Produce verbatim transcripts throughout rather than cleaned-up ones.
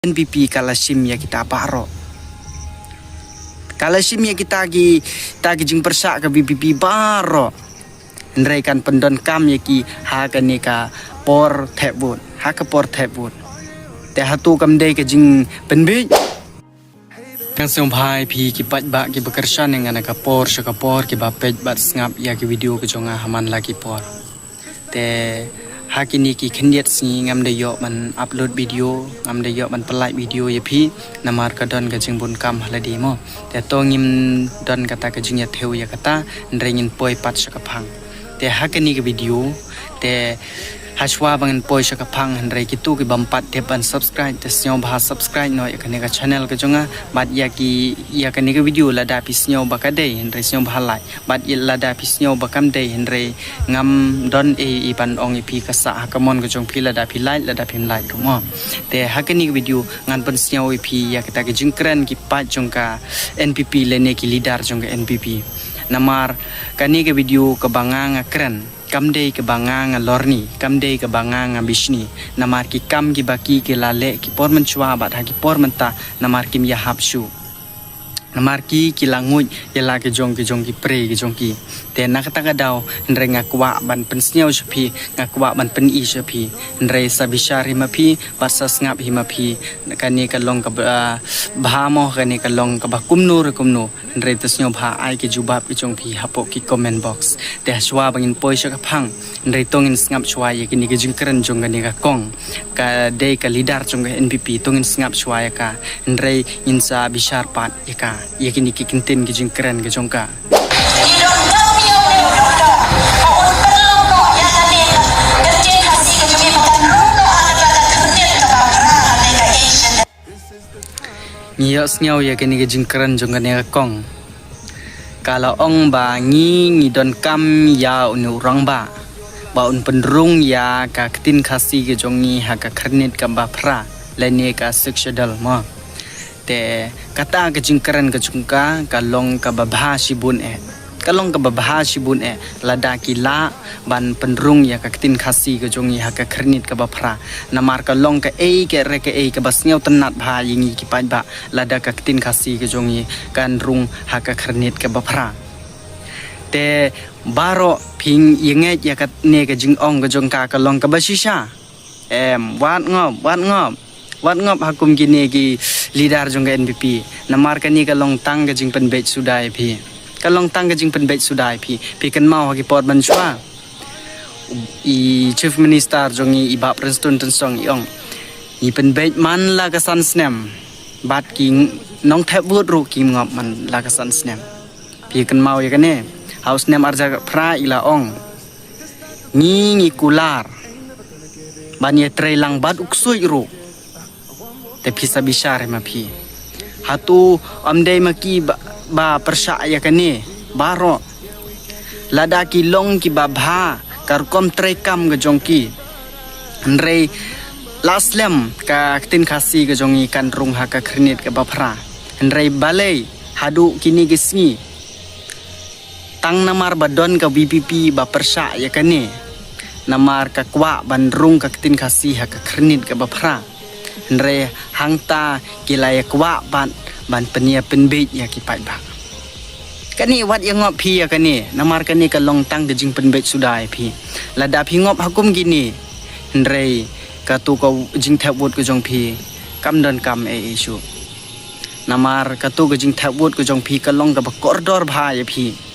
N P P ka la shim ïa kita baroh. Ka la shim ïa kita ki, ta ki jingpyrshah ka V P P baroh. Hynrei kan pyndonkam ïa ki ha kane ka por thep vote, ha ka por thep vote. Te hato kam dei ka jingpynbeit? Nga sngewbha ïa phi ki paidbah kiba kyrshan ïa nga na ka por sha ka por, kiba peit bad sngap ïa ki video ka jong nga ha man la ki por. Te ha kine ki khyndiat sngi ngam da ïoh ban upload video, ngam da ïoh ban pynlait video ïa phi, namar ka don ka jingbun kam ha lade mo. Te to ngim don kata ka jingïathew ïa kata, hynrei ngin poi pat sha ka phang. Te ha kane ka video, te hashwa ba ngin poi sha ka phang, hynrei kito ki bym pat dep ban subscribe, te sngewbha subscribe noh ïa kane ka channel ka jong nga, bad ïa ki, ïa kane ka video lada phi sngew ba ka dei, hynrei sngewbha like. Bad ïa lada phi sngew ba kam dei, hynrei ngam don ei ei ban ong ïa phi, ka sah ha ka mon ka jong phi, lada phi like, lada phim like ruh mo. Te ha kane ka video ngan pynsngew ïa phi ïa kita ki jingkren ki paid jong ka N P P lane ki leader jong ka N P P. Namar kane ka video kaba nga nga kren, kam dei kaba nga nga lorni, kam dei kaba nga nga bishni. Namar ki kam kiba ki ki la leh ki por mynshuwa bad ha ki por mynta, namar kim ïahap shuh. Namar ki ki la nguid ïa la ki jong ki jong ki pre ki jong ki. Te na kata ka daw, hynrei nga kwah ban pynsngew sha phi, nga kwah ban pyni sha phi. Hynrei sa bishar hi ma phi, bad sa sngap hi ma phi. Kane ka long kaba, ah, bha mo, kane ka long kaba kumno re kumno. Hynrei to sngewbha ai ki jubab ki jong phi hapoh ki comment box. Te hashwa ba ngin poi sha ka phang, hynrei to ngin sngap shwa ïa kine ki jingkren jong kane ka kong, ka dei ka leader jong ka N P P, to ngin sngap shwa ïa ka. Hynrei ngin sa bishar pat ïa ka, ïa kine ki kyntien ki jingkren ki jong ka. Ngi ïohsngew ïa kane ka jingkren jong kane ka kong. Ka la ong ba ngi ngi donkam ïa une u rangbah ba un pynrung ïa ka ktien Khasi ka jong ngi ha ka khyrnit kaba phra lane ka Sixth Schedule mo. Te kata ka jingkren ka jong ka ka long kaba bha shibun eh. Ka long kaba bha shibun eh lada ki lah ban pynrung ïa ka ktien Khasi ka jong ngi ha ka khyrnit kaba phra. Namar ka long kaei ka re kaei kaba sngewtynnat bha ïa ngi ki paidbah lada ka ktien Khasi ka jong ngi kan rung ha ka khyrnit kaba phra. Te baroh phi ïa ngeit ïa kane ka jingong ka jong ka ka long kaba shisha. Em, wat ngop, wat ngop. Wat ngop ha kum kine ki leader jong ka N P P. Namar kane ka long tang ka jingpynbeit suda ïa phi. Ka long tang ka jingpynbeit suda ïa phi. Phi kynmaw ha ki por mynshuwa, i Chief Minister jong ngi i Bah Prestone Tynsong i ong, ngi pynbeit man la ka san snem. Bad ki nongthep vote ruh kim ngop man la ka san snem. Phi kynmaw ïa kane? Ha u snem arhajar phra i la ong, ngi ngi kular ban ïatreilang bad u ksuid ruh. Te phi sa bishar hi ma phi. Hato ym dei ma ki ba, ba pyrshah ïa kane baroh? Lada ki long kiba bha ka rukom treikam ka jong ki, hynrei la slem ka ktien Khasi ka jong ngi kan rung ha ka khyrnit kaba phra. Hynrei balei haduh kine ki sngi? Tang namar ba don ka V P P ba pyrshah ïa kane, namar ka kwah ban rung ka ktien Khasi ha ka khyrnit kaba phra. Hynrei hangta ki la ïa kwah ban, ban pynïa pynbeit ïa ki paidbah. Kane wat ïa ngop phi ïa kane, namar kane ka long tang ka jingpynbeit suda ïa phi. Lada phi ngop ha kum kine, hynrei kato ka jingthep vote ka jong phi kam donkam ei ei shuh. Namar kato ka jingthep vote ka jong phi ka long kaba kordor bha ïa phi.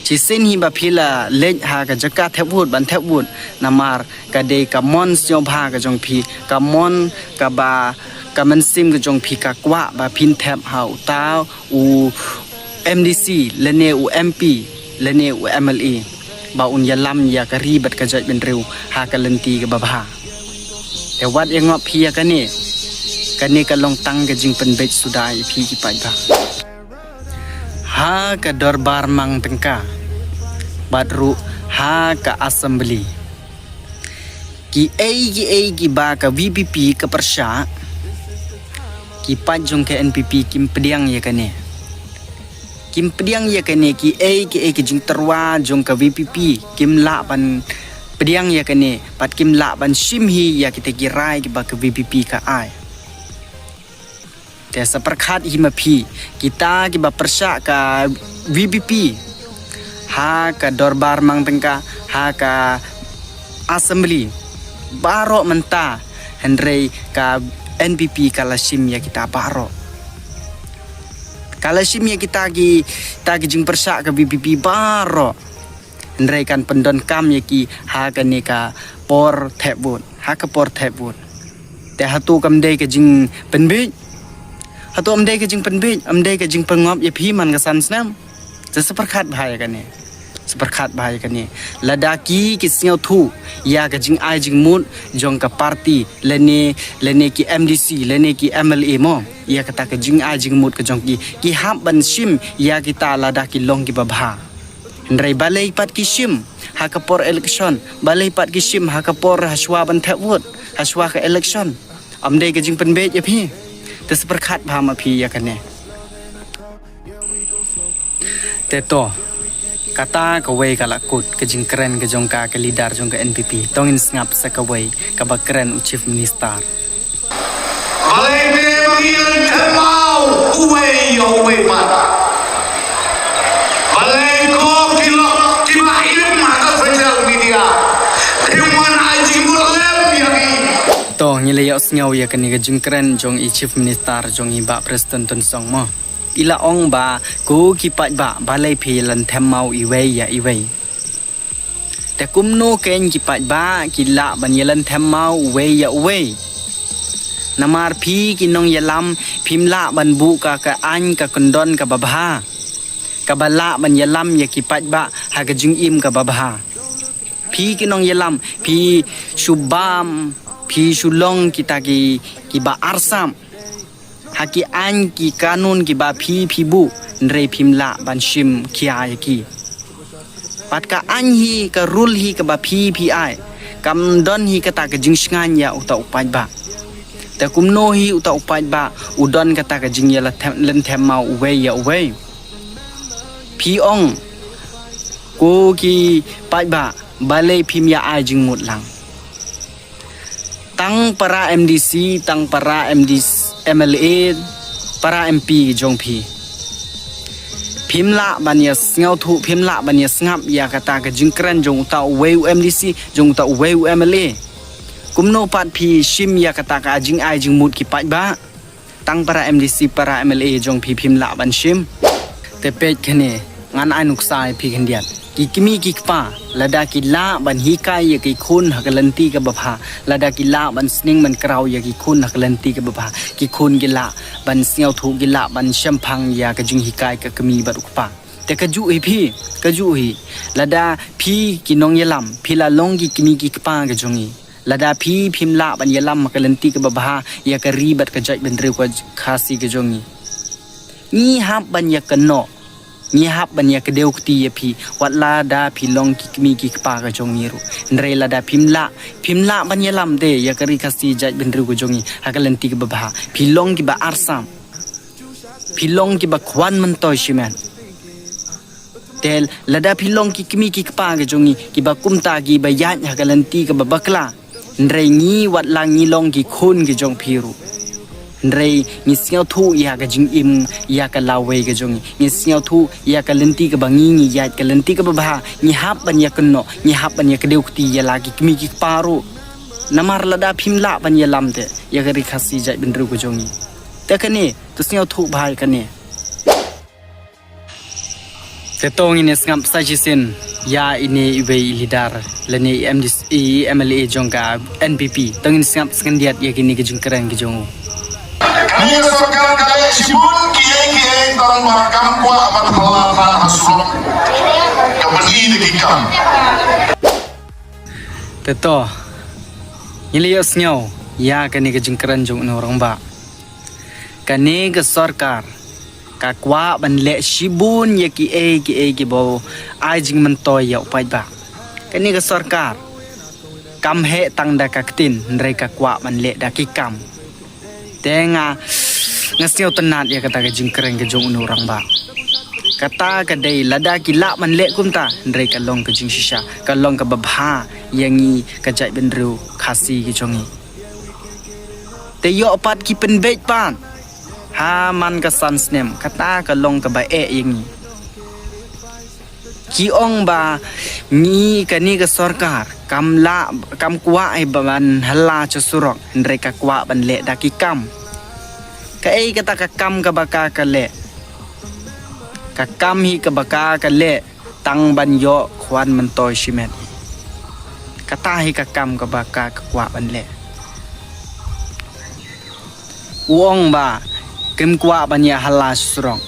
Shisien hi ba phi la leit ha ka jaka thep vote ban thep vote, namar ka dei ka mon sngewbha ka jong phi, ka mon kaba, ka mynsiem ka jong phi ka kwah ba phin thep ha uta u M D C lane u M P lane u M L A ba un ïalam ïa ka ri bad ka jaitbynriew ha ka lynti kaba bha. Te wat ïa ngop phi ïa kane, kane ka long tang ka jingpynbeit suda ïa phi ki paidbah. Ha ka dorbar mang tyngka bad ruh ha ka assembly, kiei kiei kiba ka V P P ka pyrshah, ki paid jong ka N P P kim pdiang ïa kane. Kim pdiang ïa kane, kiei kiei ki jingtyrwa jong ka V P P kim lah ban pdiang ïa kane, bad kim lah ban shim hi ïa kita ki rai kiba ka V P P ka ai. Te sa pyrkhat hi ma phi, kita kiba pyrshah ka V P P ha ka dorbar mang tyngka, ha ka assembly baroh mynta, hynrei ka N P P ka la shim ïa kita baroh. Ka la shim ïa kita ki, ta ki jingpyrshah ka V P P baroh. Hynrei kan pyndonkam ïa ki ha kane ka por thep vote, ha ka por thep vote. Te hato kam dei ka jingpynbeit? Hato kam dei ka jingpynbeit? Kam dei ka jingpynngop ïa phi man ka san snem? Te sa pyrkhat bha ïa kane. Sa pyrkhat bha ïa kane. Lada ki ki sngewthuh ïa ka jingai jingmut jong ka party lane, lane ki M D C lane ki M L A mo, ïa kata ka jingai jingmut ka jong ki, ki hap ban shim ïa kita lada ki long kiba bha. Hynrei balei pat ki shim ha ka por election, balei pat ki shim ha ka por hashwa ban thep vote, hashwa ka election? Kam dei ka jingpynbeit ïa phi? Te sa pyrkhat bha ma phi ïa kane. Te to, kata kawei ka la kut ka jingkren ka jong ka, ka leader jong ka N P P. To ngin sngap sa kawei kaba kren u Chief Minister. Balei te ba ngi lynthep maw uwei ïa uwei pat? Balei ko ki lok kiba im ha ka social media phim wan ai jingmut lem ïa ngi? To ngi la ïohsngew ïa kane ka jingkren jong i Chief Minister jong i Bah Prestone Tynsong mo. I la ong ba ko ki paidbah balei phi lynthep maw iwei ïa iwei. Te kumno kein ki paidbah ki lah ban ïalynthep maw uwei ïa uwei? Namar phi ki nongïalam phim lah ban buh ka, ka aiñ ka kyndon kaba bha, kaba lah ban ïalam ïa ki paidbah ha ka jingim kaba bha. Phi ki nongïalam phi shu bam, phi shu long kita ki, kiba arsap ha ki aiñ ki kanun kiba phi phi buh, hynrei phim lah ban shim khia ïa ki. Pat ka aiñ hi, ka rule hi kaba phi phi ai, kam don hi kata ka jingshngaiñ ïa uta u paidbah. Te kumno hi uta u paidbah u don kata ka jingïalynthep, lynthep maw uwei ïa uwei? Phi ong ko ki paidbah balei phim ïa ai jingmut lang? Tang para M D C, tang para M D C, M L A, para M P jong phi, phim lah ban ïa sngewthuh, phim lah ban ïa sngap ïa kata ka jingkren jong uta uwei u M D C, jong uta uwei u M L A. Kumno pat phi shim ïa kata ka jingai jingmut ki paidbah? Tang para M D C, para M L A jong phi phim lah ban shim. Te peit kane, ngan ai nuksa ïa phi khyndiat. Ki kmie ki kpa, lada ki lah ban hikai ïa ki khun ha ka lynti kaba bha, lada ki lah ban sneng ban kraw ïa ki khun ha ka lynti kaba bha, ki khun ki lah ban sngewthuh, ki lah ban shemphang ïa ka jinghikai ka kmie bad u kpa. Te kajuh hi phi, kajuh hi. Lada phi ki nongïalam phi la long ki kmie ki kpa ka jong ngi, lada phi phim lah ban ïalam ha ka lynti kaba bha ïa ka ri bad ka jaitbynriew ka Khasi ka jong ngi, ngi hap ban ïakynnoh, ngi hap ban ïakdew kti ïa phi, wat lada phi long ki kmie ki kpa ka jong ngi ruh. Hynrei lada phim lah, phim lah ban ïalam te ïa ka ri Khasi jaitbynriew ka jong ngi ha ka lynti kaba bha, phi long kiba arsap, phi long kiba khwan myntoi shimet. Te lada phi long ki kmie ki kpa ka jong ngi kiba kumta, kiba ïaid ha ka lynti kaba bakla, hynrei ngi, wat la ngi long ki khun ki jong phi ruh, hynrei ngi sngewthuh ïa ka jingim, ïa ka lawei ka jong ngi, ngi sngewthuh ïa ka lynti kaba ngi, ngi ïaid ka lynti kaba bha, ngi hap ban ïakynnoh, ngi hap ban ïakdew kti ïa la ki kmie ki kpa ruh. Namar lada phim lah ban ïalam te ïa ka ri Khasi jaitbynriew ka jong ngi. Te kane, to sngewthuh bha ïa kane. Te to ngin ïa sngap sa shisien ïa ine iwei i leader lane i M D C, i M L A jong ka N P P. To ngin sngap sa khyndiat ïa kine ki jingkren ki jong u. Kane ka sorkar ka leh shibun kiei kiei tang ba kam kwah ban pynlait ha shnong. Ka pyni da ki kam. Te to, ngi la ïohsngew ïa kane ka jingkren jong u rangbah. Kane ka sorkar ka kwah ban leh shibun ïa kiei kiei kiba ai jingmyntoi ïa u paidbah. Kane ka sorkar kam heh tang da ka ktien, hynrei ka kwah ban leh da ki kam. Te nga, nga sngewtynnat ïa kata ka jingkren ka jong u rangbah. Kata ka dei lada ki lah ban leh kumta, hynrei ka long ka jingshisha, ka long kaba bha ïa ngi ka jaitbynriew Khasi ka jong ngi. Te ïoh pat ki pynbeit pat. Ha man ka san snem, kata ka long kaba eh ïa ngi. Ki ong ba ngi, kane ka sorkar kam lah, kam kwah hi ban halla sha surok, hynrei ka kwah ban leh da ki kam. Kaei kata ka kam kaba ka ka leh? Ka kam hi kaba ka ka leh tang ban ïoh khwan myntoi shimet. Kata hi ka kam kaba ka ka kwah ban leh. U ong ba kim kwah ban ïa halla sha surok.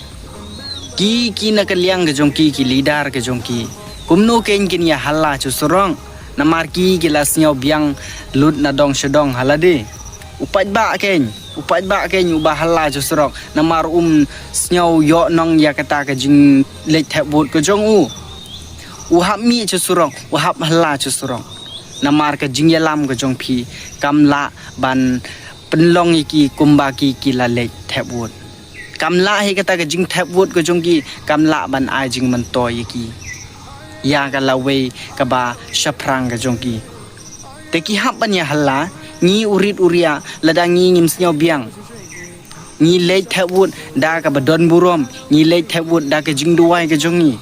Ki, ki na ka liang ka jong ki, ki leader ka jong ki, kumno kein kin ïa halla sha surok? Namar ki, ki la sngew biang lut na dong sha dong ha lade. U paidbah kein, u paidbah kein uba halla sha surok, namar um sngew ïoh nong ïa kata ka jingleit thep vote ka jong u. U hap mih sha surok, u hap halla sha surok. Namar ka jingïalam ka jong phi kam lah ban pynlong ïa ki kumba ki, ki la leit thep vote. Kam lah hi kata ka jingthep vote ka jong ki, kam lah ban ai jingmyntoi ïa ki, ïa ka lawei kaba shaphrang ka jong ki. Te ki hap ban ïa halla. Ngi u rit u riah, lada ngi ngim sngew biang, ngi leit thep vote da kaba don burom, ngi leit thep vote da ka jingduwai ka jong ngi.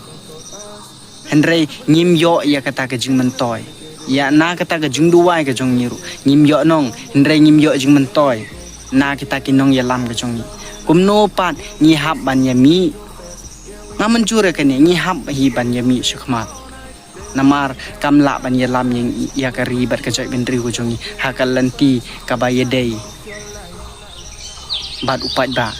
Hynrei ngim ïoh ïa kata ka jingmyntoi. Ïa na kata ka jingduwai ka jong ngi ruh ngim ïoh nong, hynrei ngim ïoh jingmyntoi na kita ki nongïalam ka jong ngi. Kumno pat ngi hap ban ïa mih? Nga mynjur ïa kane, ngi hap hi ban ïa mih shakhmat. Namar kam lah ban ïalam ïa, ïa ka ri bad ka jaitbynriew ka jong ngi ha ka lynti kaba ïadei bad u paidbah.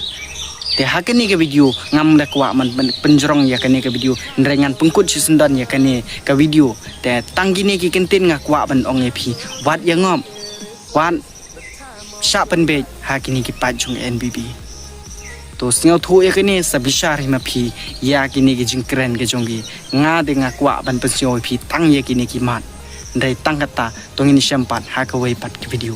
Te ha kane ka video ngam da kwah ban pyn-, pynjrong ïa kane ka video, hynrei ngan pynkut shisyndon ïa kane ka video. Te tang kine ki kyntien nga kwah ban ong ïa phi, wat ïa ngop, wat shah pynbeit ha kine ki paid jong N P P. To sngewthuh ïa kane, sa bishar hi ma phi ïa kine ki jingkren ka jong ki. Nga de nga kwah ban pynsngew ïa phi tang ïa kine ki mat. Hynrei tang kata, to ngin ïashem pat ha kawei pat ka video.